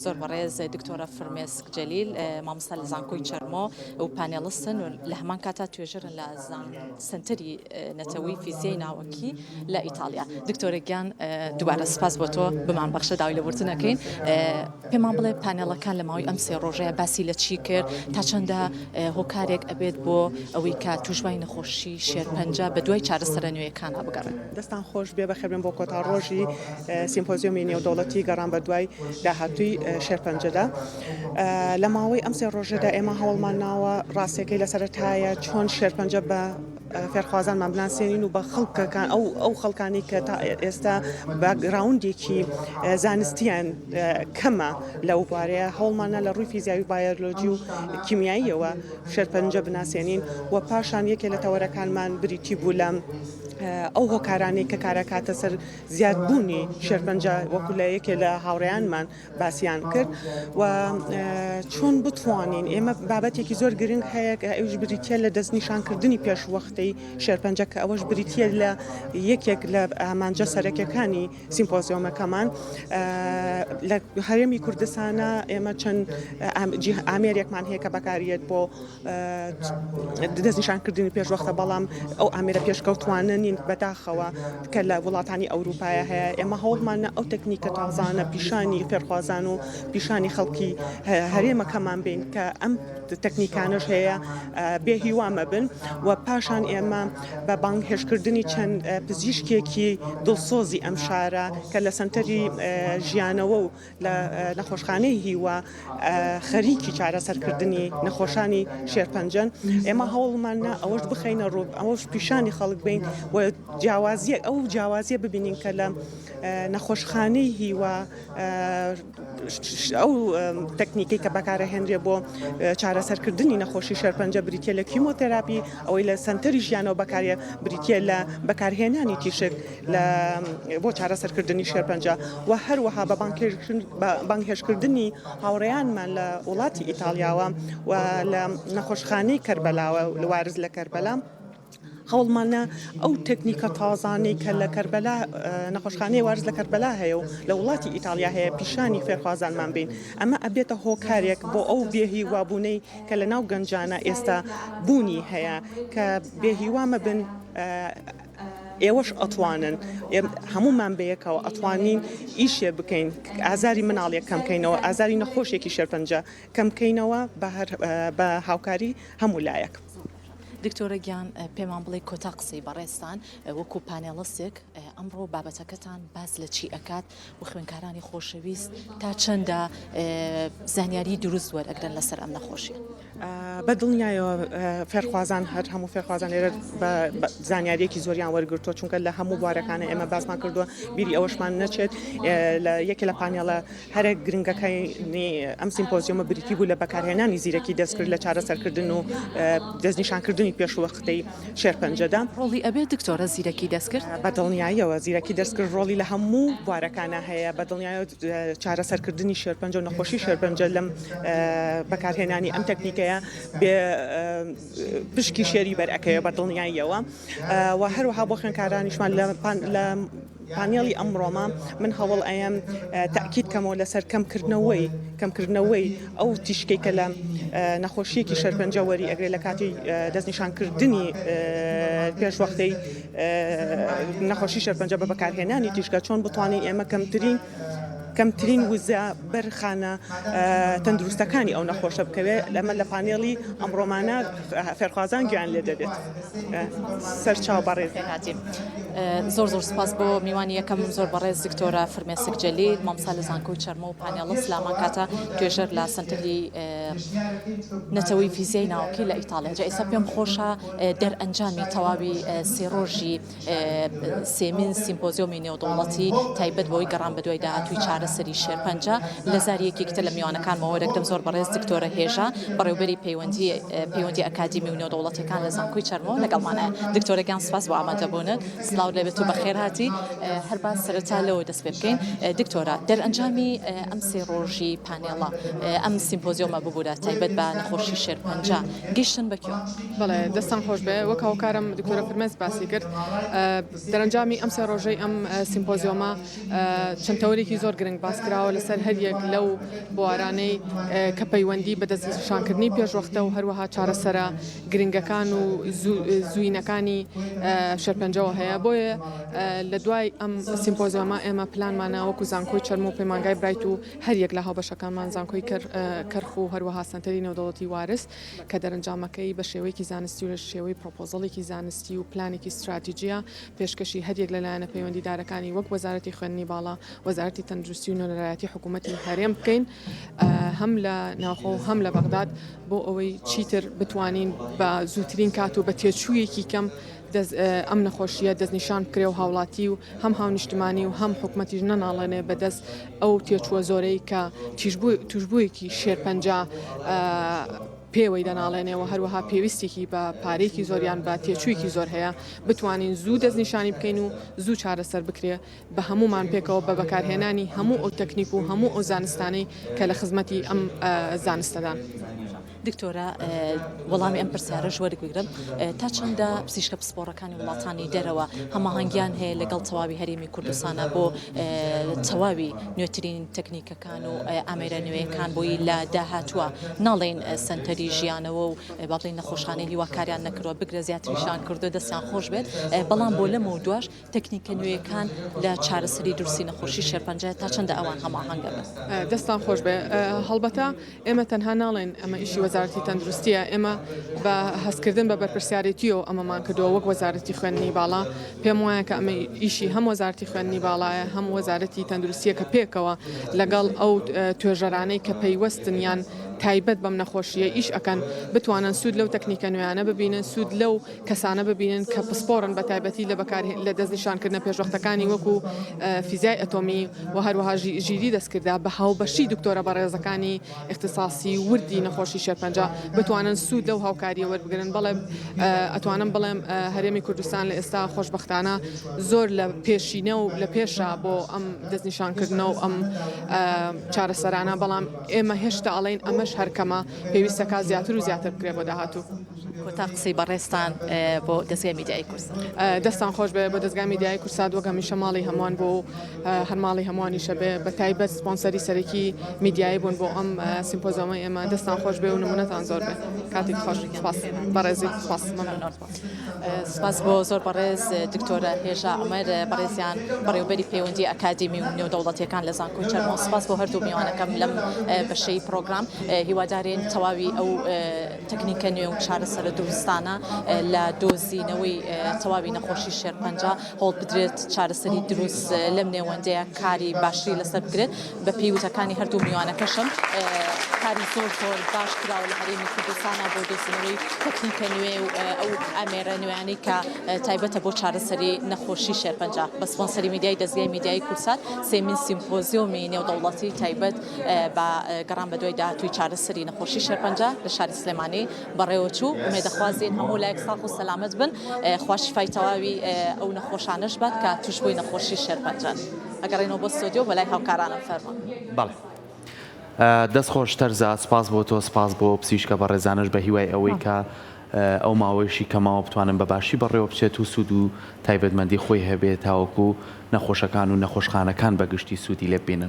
زۆر بەڕێز دکتۆرە فرمێسک جەلیل مامۆستا لە زانکۆی چەرمۆ و پانێڵستن و لە هەمان کاتا توێژەرن لە سەنتەری نەتەوەی فیزیای ناوەکی لە ئیتاڵیا. دکتۆرە گیان دووبارە سپاس بۆ تۆ بمان بەخشە داوای لێبوردن ئەکەین. پێمان بڵێ پانێڵەکان لە ماوەی ئەم سێ ڕۆژەیە باسی لە چی کرد تا چەندە هۆکارێک ئەبێت بۆ ئەوەی کە تووشبووانی نەخۆشی شێرپەنجە بە دوای چارەسەرە نوێیەکانا بگەڕێن؟ دەستان خۆش بێ بەخێربێن بۆ کۆتا ڕۆژی سیمپۆزیۆمی نێودەوڵەتی گەڕان بە دوای داهاتووی شێرپەنجەدا. لە ماوەی ئەم سێ ڕۆژەدا ئێمە هەوڵمان ناوە ڕاستیەکەی لە سەرەتایە چۆن شێرپەنجە بە فێرخوازانمان بناسێنین و بە خەڵکەکان ئەو ئەو خەڵکانی کە تا ئێستا باکگراوندێکی زانستیان کەمە لەو بوارەیە هەوڵمانە لە ڕووی فیزیاوی بایۆلۆجی و کیمیاییەوە شێرپەنجە بناسێنین و پاشان یەکێ لە تەوەرەکانمان بریتی بوو لە ئەو هۆکارانەی کە کارەکاتە سەر زیادبوونی شێرپەنجە وەکو لە یەکێ لە هاوڕێیانمان باسیان کرد و چۆن بتوانین ئێمە بابەتێکی زۆر گرنگ هەیە کە ئەویش بریتیە لە دەستنیشانکردنی پێشوەختەی شێرپەنجە کە ئەوەش بریتیە لە یەکێک لە ئامانجە سەرەکیەکانی سیمپۆزیۆمەکەمان لە هەرێمی کوردستانە ئێمە چەند ئامێرێکمان هەیە کە بەکاریێت بۆ دەستنیشانکردنی پێشوەختە بەڵام ئەو ئامێرە پێشکەوتوانە نین بەداخەوە کە لە وڵاتانی ئەوروپایە هەیە ئێمە هەوڵمانە ئەو تەکنیکە تازانە پیشانی فێرخوازان و پیشانی خەڵکی هەرێمەکەمان بین کە ئەم تەکنیکانەش هەیە بێ هیوا مەبن و پاشان ئێمە بە بانگهێشتکردنی چەند پزیشکێکی دڵسۆزی ئەم شارە کە لە سەنتەری ژیانەوە و لە نەخۆشخانەی هیوا خەریکی چارەسەرکردنی نەخۆشانی شێرپەنجەن، ئێمە هەوڵمان نا ئەوەش بخەینە ڕوو، ئەوەش پیشانی خەڵک بەین و جیاوازیە ئەو جیاوازیە ببینین کە لە نەخۆشخانەی هیوا ئەو تەکنیکەی کە بەکارەهێنرێ بۆ چارەسەرکردنی نەخۆشی شێرپەنجە بریتە لە کیمۆتێراپی، ئەوەی لە سەنتەری ژیانەوە بەکارە بریتە لە بەکارهێنانی تیشک لە بۆ چارەسەرکردنی شێرپەنجە و هەروەها بە بانگهێشتکردنی هاوڕێیانمان لە وڵاتی ئیتاڵیاوە و لە نەخۆشخانەی کەربەلاوە لە وارز لە کەربەلا هەوڵمانە ئەو تەکنیکە تازانەی کە لە کەربەلا نەخۆشخانەی وارز لە کەربەلا هەیە و لە وڵاتی ئیتاڵیا هەیە پیشانی فێرخوازانمان بین ئەمە ئەبێتە هۆکارێک بۆ ئەو بێهیوابوونەی کە لە ناو گەنجانە ئێستا بوونی هەیە کە بێهیوا مەبن. ئێوەش ئەتوانن، هەموومان بەیەکەوە ئەتوانین ئیشێ بکەین ئازاری مناڵێک کەم کەینەوە، ئازاری نەخۆشێکی شێرپەنجە کەم کەینەوە بە هاوکاری هەموو لایەک. دکتۆرە گیان پێمان بڵێ کۆتا قسەی بەڕێزتان وەکو پانێڵستێک ئەمڕۆ بابەتەکەتان باس لە چی ئەکات و خوێنکارانی خۆشەویست تا چەندە زانیاری دروست وەرئەگرن لەسەر ئەم نەخۆشیە؟ بە دڵنیایەوە فێرخوازان هەر هەموو فێرخوازان لێرە بە زانیاریەکی زۆریان وەرگرتووە چونکە لە هەموو بوارەکانە ئێمە باسمان کردووە بیری ئەوەشمان نەچێت لە یەکێ لە پانێڵە هەرە گرنگەکانی ئەم سیمپۆزیۆمە بریتی بوو لە بەکارهێنانی زیرەکی دەستکرد لە چارەسەرکردن و دەستنیشانکردنی پێشوەختەی شێرپەنجەدا. ڕۆڵی ئەبێت دکتۆرە زیرەکی دەستکرد؟ بە دڵنیاییەوە زیرەکی دەستکرد ڕۆڵی لە هەموو بوارەکانا هەیە، بە دڵنیایەوە چارەسەرکردنی شێرپەنجە و نەخۆشی شێرپەنجە لەم بەکارهێنانی ئەم تەکنیکەیە بێ پشکی شێری بەر ئەکەوێ بە دڵنیاییەوە و هەروەها بۆ خوێندکارانیشمان لە پانێڵی ئەمڕۆمە من هەوڵ ئەیەم تەئکید کەمەوە لەسەر کەمکردنەوەی کەمکردنەوەی ئەو تیشکەی کە لە نەخۆشیەکی شێرپەنجە وەری ئەگرێت لە کاتی دەستنیشانکردنی پێشوەختەی نەخۆشی شێرپەنجە بە بەکارهێنانی تیشکە چۆن بتوانین ئێمە کەمترین کەمترین وزە بەر خانە تەندروستەکانی ئەو نەخۆشە بکەوێت لەمە لە پانێڵی ئەمڕۆمانە فێرخوازان گوێیان لێ دەبێت سەرچاو بەڕێز. زۆر زۆر سپاس بۆ میوانی یەکەم زۆر بەڕێز دکتۆرە فرمێسک جەلیل مامۆستا لە زانکۆی چەرمۆ و پانێڵست لامان کاتە توێژەر لە سەنتەری نەتەوەی فیزیای ناوەکی لە ئیتاڵیا جا ئێستا پێم خۆشە دەرئەنجامی تەواوی سێ ڕۆژی سێمین سیمپۆزیۆمی نێودەوڵەتی تایبەت بەوەی گەڕان بەدوای داهاتووی چارەسەری شێرپەنجە لە زاری یەکێکی تر لە میوانەکانمەوە وەرەگرم زۆر بەڕێز دکتۆرە هێژا بەڕێوبەری پەیوەندی پەیوەندی ئەکادیمی و نێودەوڵەتیەکان لە زانکۆی چەرمۆ لەگەڵمانە دکتۆرە گیان سپاس بۆ ئامادەبوونت سڵاو. سڵاو لێبێت و بەخێرهاتی. هەر با سەرەتا لەوە دەست پێ بکەین دکتۆرە، دەرئەنجامی ئەم سێ ڕۆژی پانێڵە، ئەم سیمپۆزیۆمە ببورە تایبەت بە نەخۆشی شێرپەنجە گەیشتن بە کوێ؟ بەڵێ دەستان خۆش بێ وەک هاوکارم دکتۆرە فرمێسک باسی کرد دەرەنجامی ئەم سێ ڕۆژەی ئەم سیمپۆزیۆمە چەند تەوەرێکی زۆر گرنگ باس کراوە لەسەر هەریەک لەو بوارانەی کە پەیوەندی بە دەستنیشانکردنی پێشوەختە و هەروەها چارەسەرە گرنگەکان و زووینەکانی شێرپەنجەوە هەیە بۆیە لە دوای ئەم سیمپۆزیۆمە ئێمە پلانمانە وەکو زانکۆی چەرموو و پەیمانگای برایت و هەریەک لە هاوبەشەکانمان زانکۆی کەرخ و هەروەها سەنتەری نێودەوڵەتی وارس کە دەرەنجامەکەی بە شێوەیەکی زانستی و لە شێوەی پرۆپۆزەڵێکی زانستی و پلانێکی ستراتیجیە پێشکەشی هەریەک لە لایەنە پەیوەندیدارەکانی وەک وەزارەتی خوێندنی باڵا، وەزارەتی تەندروستی و نوێنەرایەتی حکوومەتی هەرێم بکەین هەم لە ناوخۆ و هەم لە بەغداد بۆ ئەوەی چیتر بتوانین بە زووترین کات و بە تێچوویەکی کەم ئەم نەخۆشییە دەستنیشان بکرێ و هاوڵاتی و هەم هاونیشتمانی و هەم حکومەتیش نەناڵێنێ بەدەست ئەو تێچووە زۆرەی کە تووشبوویەکی شێرپەنجە پێوەی دەناڵێنێ و هەروەها پێویستێکی بە پارەیەکی زۆر یان بە تێچوویەکی زۆر هەیە بتوانین زوو دەستنیشانی بکەین و زوو چارەسەر بکرێ بە هەموومان پێکەوە بە بەکارهێنانی هەموو ئەو تەکنیک و هەموو ئەو زانستانەی کە لە خزمەتی ئەم زانستەدان. دکتۆرە وەڵامی ئەم پرسیارەش وەربگرم تا چەندە پزیشکە پسپۆڕەکانی وڵاتانی دەرەوە هەماهەنگیان هەیە لەگەڵ تەواوی هەرێمی کوردستانە بۆ تەواوی نوێترین تەکنیکەکان و ئامێرە نوێیەکان بۆی لە داهاتووە ناڵێین سەنتەری ژیانەوە و با بڵێین نەخۆشخانەی هیوا کاریان نەکردووە بگرە زیاتریشان کردووە دەستیان خۆش بێت بەڵام بۆ لەمەو دواش تەکنیکە نوێیەکان لە چارەسەری دروستی نەخۆشی شێرپەنجە تا چەندە ئەوان هەماهەنگ ئەبن؟ دەستتان خۆش بێ هەڵبەتە ئێمە تەنها ناڵێین ئەمە ئیشی وەزارەتی تەندروستیە ئێمە بە هەستکردن بە بەرپرسیارێتیەوە ئەمەمان کردووە وەک وەزارەتی خوێندنی باڵا پێم وایە کە ئەمە ئیشی هەم وەزارەتی خوێندنی باڵایە هەم وەزارەتی تەندروستیە کە پێکەوە لەگەڵ ئەو توێژەرانەی کە پەیوەستن یان تایبەت بەم نەخۆشیە ئیش ئەکەن بتوانن سوود لەو تەکنیکە نوێیانە ببینن سوود لەو کەسانە ببینن کە پسپۆڕن بە تایبەتی لە بەکار لە دەستنیشانکردنە پێشوەختەکانی وەکو فیزیای ئەتۆمی و هەروەها ژیری دەستکردە بە هاوبەشی دکتۆرە بەڕێزەکانی ئیختیساسی وردی نەخۆشی شێرپەنجە بتوانن سوود لەو هاوکارییە وەربگرن بەڵێ ئەتوانم بڵێم هەرێمی کوردستان لە ئێستا خۆشبەختانە زۆر لە پێشینە و لە پێشە بۆ ئەم دەستنیشانکردنە و ئەم چارەسەرانە بەڵام ئێمە هێشتا ئەڵێین ئەمەش هەر کەمە پێویستەکە زیاتر و زیاتر بکرێت بۆ داهاتوو. کۆتا قسەی بەڕێزتان بۆ دەزگای میدیایی کوردسات. دەستان خۆش بێ بۆ دەزگای میدیایی کوردسات وەک هەمیشە ماڵی هەمووان بوو و هەر ماڵی هەمووانیشە بێ بە تایبەت سپۆنسەری سەرەکی میدیایی بوون بۆ ئەم سیمپۆزیۆمەی ئێمە دەستان خۆش بێ و نمونەتان زۆر بێ کاتێکی خۆش سپاس بەڕێزی سپاس مەمنون. سپاس بۆ زۆر بەڕێز دکتۆرە هێژا عومەر بەڕێزیان بەڕێوبەری پەیوەندی ئەکادیمی و نێودەوڵەتیەکان لە زانکۆی چەرمۆ سپاس بۆ هەردوو میوانەکەم لەم بەشەی پرۆگرام هیوادارین تەواوی ئەو تەکنیکە نوێ و چارەسەرە دروستانە لە دۆزینەوەی تەواوی نەخۆشی شێرپەنجە هەوڵبدرێت چارەسەری دروست لەم نێوەندەیە کاری باشتری لەسەر بکرێت بە پێی وتەکانی هەردوو میوانەکەشم کاری زۆر زۆر باش کراوە لە هەرێمی کوردستانە بۆ دۆزینەوەی تەکنیکە نوێ و ئەو ئامێرە نوێیانەی کە تایبەتە بۆ چارەسەری نەخۆشی شێرپەنجە بە سپۆنسەری میدیای دەزگای میدیایی کوردسات سێمین سیمپۆزیۆمی نێودەوڵەتی تایبەت بە گەڕان بەدوای داهاتووی چارەسەری نەخۆشی شێرپەنجە لە شاری سلێمانی بەڕێوەچوو، ئومێدەخوازین هەموو لایەک ساغ و سەلامەت بن، خوا شیفای تەواوی ئەو نەخۆشانەش بات کە تووشبووی نەخۆشی شێرپەنجەن. ئەگەڕێینەوە بۆ ستۆدیۆ بۆ لای هاوکارانم فەرموون. بەڵێ دەست خۆش تەرزە سپاس بۆ تۆ سپاس بۆ پزیشکە بەڕێزانەش بە هیوای ئەوەی کە ئەو ماوەیشی کە ماوە بتوانن بە باشی بەڕێوە بچێت و سوود و تایبەتمەندی خۆی هەبێت تاوەکو نەخۆشەکان و نەخۆشخانەکان بە گشتی سوودی لێ ببینن.